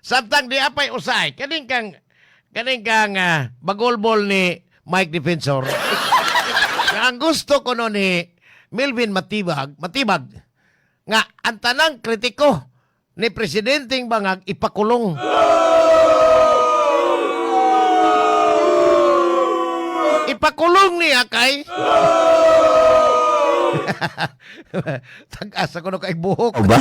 Samtang di apay usay, kaning kang bagolbol ni Mike Defensor. Nga ang gusto ko no ni Melvin Matibag nga ang tanang kritiko ni Presidenteng Bangag ipakulong. Ipakulong niya kay tag-asa ko no kay buhok. O ba?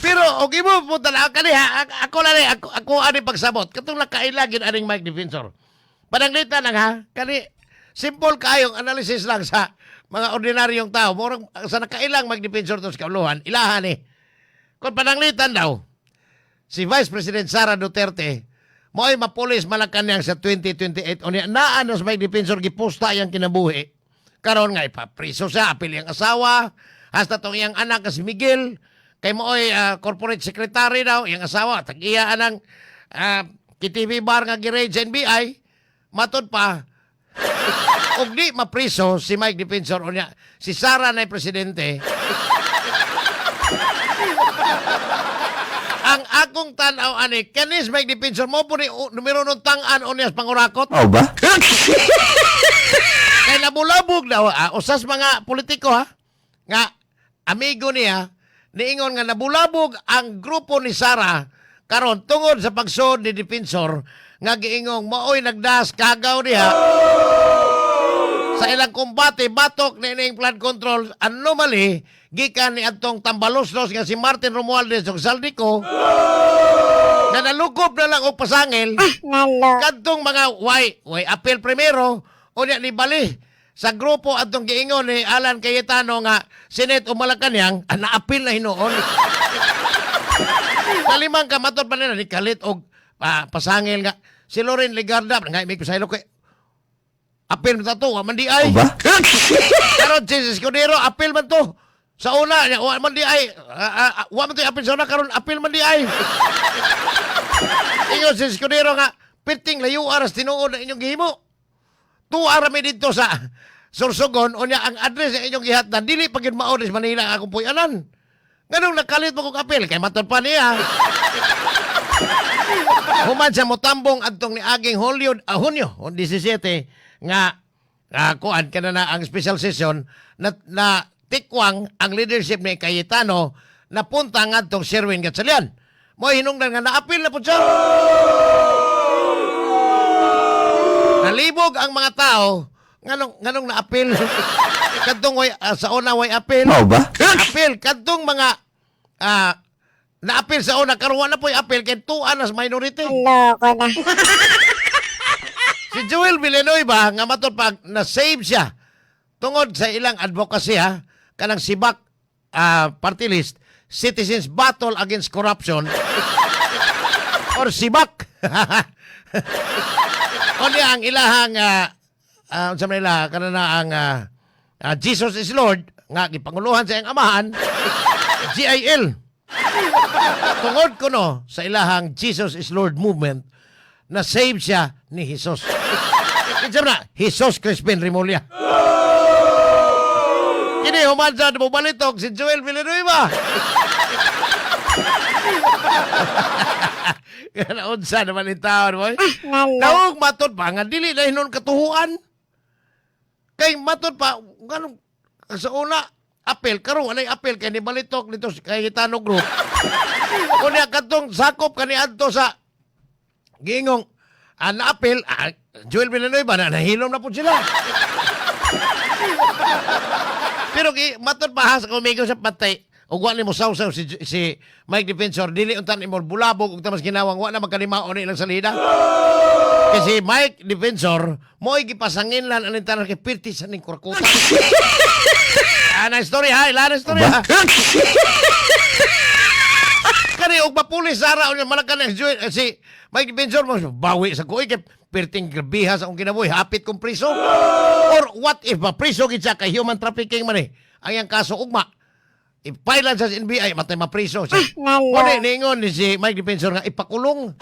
Pero og imo po tanaw kani ha, ako na ni ako ani pagsabot. Katong nakaila gid aning Mike Defensor. Pananglitan lang ha, kani simple kayong analysis lang sa mga ordinaryong tao. Murag sa nakailang Mike Defensor to sa kauluhan, ilahan ni. Kung pananglitan daw, si Vice President Sara Duterte mo'y mapulis Malacanang sa 2028 unya naa na sa Mike Defensor gipusta iyang kinabuhi. Karon nga ipapriso siya, apil iyang asawa, hasta tong iyang anak nga si Miguel, kay mo'y corporate secretary daw, iyang asawa, tag-iya anang KTV bar nga gi-raid sa NBI, matod pa, og di mapriso si Mike Defensor unya, si Sara na presidente, ang akong tanaw ani, kanis Mike Defensor mo po ni numero nung tang-an unya sa pangurakot. O ba? Kay labulabog daw, usas mga politiko ha, nga amigo niya, niingon nga nabulabog ang grupo ni Sara karon tungod sa pagsuod ni Defensor nga giingong maoy nagdas kagaw niya sa ilang kumbate batok ni ining flood control anomaly gikan ni adtong tambaloslos nga si Martin Romualdez ug Zaldy Co nga nalukob na lang og pasangil kadtong mga way appeal primero unya ni bali sa grupo adtong giingon ni Alan Cayetano nga Senate o Malacanang naapil na hinuon. Kalimang ka matod pa nila ni kalit og pasangil nga si Loren Legarda nga may pasaylo kay apil man to wa man di ay. O ba? Karon si Escudero apil man to. Sa una niya wa man di ay, wa man to apil sa una, karon apil man di ay. Ingon si Escudero nga perting layo aras tinuod na inyong gihimo. Tuwa ra mi didto sa Sorsogon unya ang address sa inyong gihatdan dili pa gyud mao sa Manila ang akong puy-anan. Nganong nakalit mo kong apil kay matod pa niya. Human siya motambong adtong niaging Hulyo, Hunyo 17 nga kuan kana na ang special session na tikwang ang leadership ni Cayetano na punta ngadtong Sherwin Gatchalian. Mo hinungdan nga naapil na pud siya. Nalibog ang mga tao nganong naapil. Kadtong way, sa una way apil. O ba? Apil kadtong mga naapil sa una karon wa na po'y apil kay tuan as minority. Loko na. Si Joel Villanueva nga matod pag na-save siya tungod sa ilang advocacy ha, kanang sibak party list Citizens Battle Against Corruption or sibak. Unya ang ilahang unsa man ila kana na ang Jesus is Lord nga gipanguluhan sa iyang amahan GIL. Tungod kuno sa ilahang Jesus is Lord movement na save siya ni Jesus. Kinsa man na? Jesus Crispin Remulla. Kini human sa mobalitok si Joel Villanueva. Kana unsa naman ni taon boy. Naog matod pa nga dili na hinon katuhuan. Kay matod pa nganong sa una apel karon walay apel kay nibalitok nito sa Cayetano Group. Unya kadtong sakop kani adto sa giingong naapel Joel Villanueva na nahilom na pud sila. Pero ki matod pa ha sa kumigo sa patay ug wa nimo sawsaw si Mike Defensor dili unta nimo bulabog ug tamas ginawang wa na magkalimaon ni ilang salida. Kasi Mike Defensor mo'y gipasangin lan aning tanan kay pirti sa ning kurkuta. Ana story ha, ilan story ha. Kani og mapulis sara unya malakan ang si Mike Defensor mo bawi sa kuy kay pirting grabiha sa akong kinabuhi hapit kong priso. Or what if mapriso gid siya kay human trafficking man eh. Ang iyang kaso ugma. I-file sa NBI matay mapriso siya. Nalo. Kuni niingon ni si Mike Defensor nga ipakulong.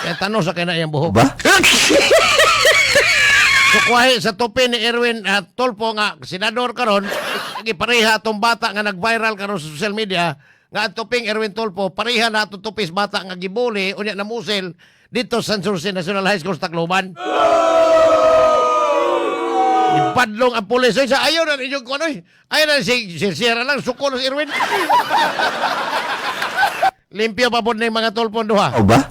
Kaya tanong sa kay na iyang buhok. Ba? Sukwahi sa tupi ni Erwin Tulfo nga senador karon, gipareha atong bata nga nag-viral karon sa social media nga ang tuping Erwin Tulfo pareha na atong tupis bata nga gibuli unya namusil dito sa San Jose National High School sa Tacloban. Ipadlong ang pulis. Oy, sa ayaw na ninyong kuno. Ayaw na si Sierra lang suko na si Erwin. Limpyo pa po na yung mga Tulfo duha. O ba?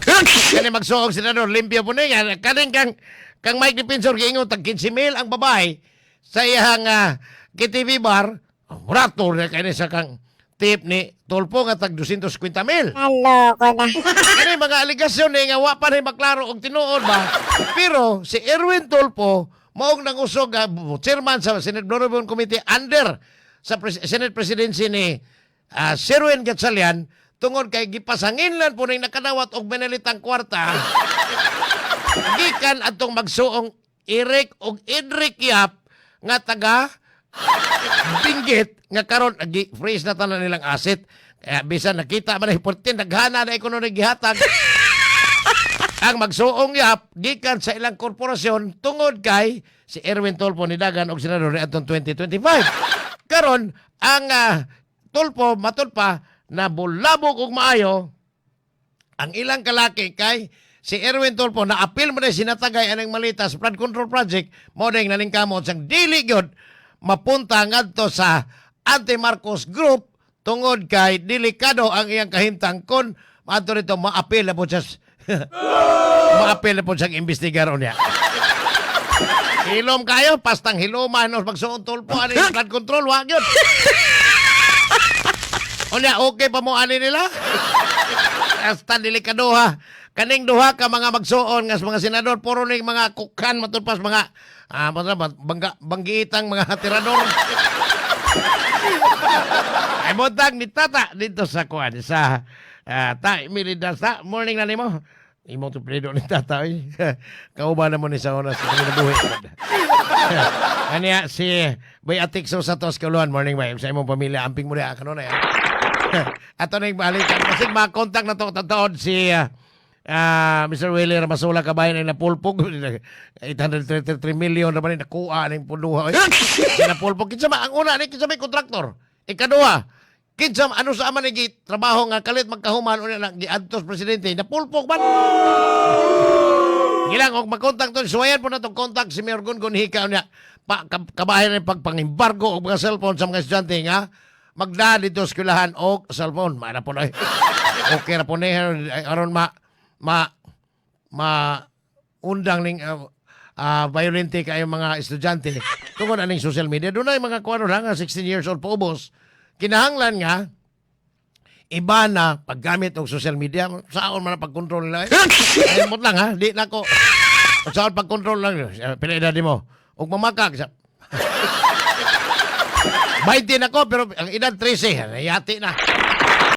Kani magsuog senador, limpyo po na yan. Kaning kang, kang Mike Defensor, giingon, tag 15 mil ang babae sa iyang KTV bar, rato na kani sa kang tip ni Tulfo nga tag 250 mil. Naloko na. Kani mga aligasyon eh, nga wa pa na maklaro og tinuod ba. Pero si Erwin Tulfo, maog nang usog chairman sa Senate Blue Ribbon Committee under sa Senate presidency ni Sherwin Gatchalian, tungod kay gipasanginlan po ning nakadawat og benelitang kwarta gikan atong magsuong Eric og Edric Yap nga taga Benguet nga karon gi freeze na tanan nilang asset, kaya bisan nakita man ay 14 naghana na ikuno ni gihatag ang magsuong Yap gikan sa ilang korporasyon tungod kay si Erwin Tulfo ni dagan og senador ni atong 2025. Karon ang Tulfo matud pa na bulabog og maayo ang ilang kalaki kay si Erwin Tulfo na apil mo na sinatagay anang malita sa flood control project mo na yung naningkamot sang dili gyud mapunta ngadto sa anti-Marcos group tungod kay delikado ang iyang kahimtang kon maadto nito maapil na po siya maapil na po siyang imbestigar niya. Hilom kayo, pastang hiluman o magsuon Tulfo ani flood control wa gyud. Unya okay pa mo ani nila? Hasta delikado ha. Kaning duha ka mga magsuon nga sa mga senador puro ning mga kukhan matulpas mga bangga, banggiitang mga tirador. Ay butang ni Tata dito sa kuan sa ta Emily ta morning na nimo. Imong tuplido ni Tata oy. Kauban na mo ni sa oras sa kinabuhi. Anya si Bay Atik sa Tos Kauluan, morning bay sa imong pamilya, amping mo diha kanunay. Ato na yung balikan. Kasi makontak na to tataod si Mr. Willie Ramasula kabayan ay napulpog. 833 million naman ay nakuha ng punduha. Ay, napulpog. Kinsa ba? Ang una ni kinsa may kontraktor. Ikaduha, kinsa ano sa ama ni gi trabaho nga kalit magkahuman una lang giadtos presidente napulpog man. Gilang og makontak to, suwayan po na tong contact si Mayor Gungun Hika niya. Pa, kabahin na pagpangimbargo og mga cellphone sa mga estudyante nga magda dito sa eskwelahan og cellphone. Maana po na. Okay ra po na aron ma ma ma undang ning violente kayo mga estudyante tungod aning social media. Doon ay mga kuano lang nga 16 years old paubos. Kinahanglan nga iba na paggamit og social media, saon man ang pagkontrol nila eh. Ay mo lang ha, di na ko. Saon pagkontrol lang pila edad mo? Og mamakag sa 20 na ko pero ang edad 13, yati na.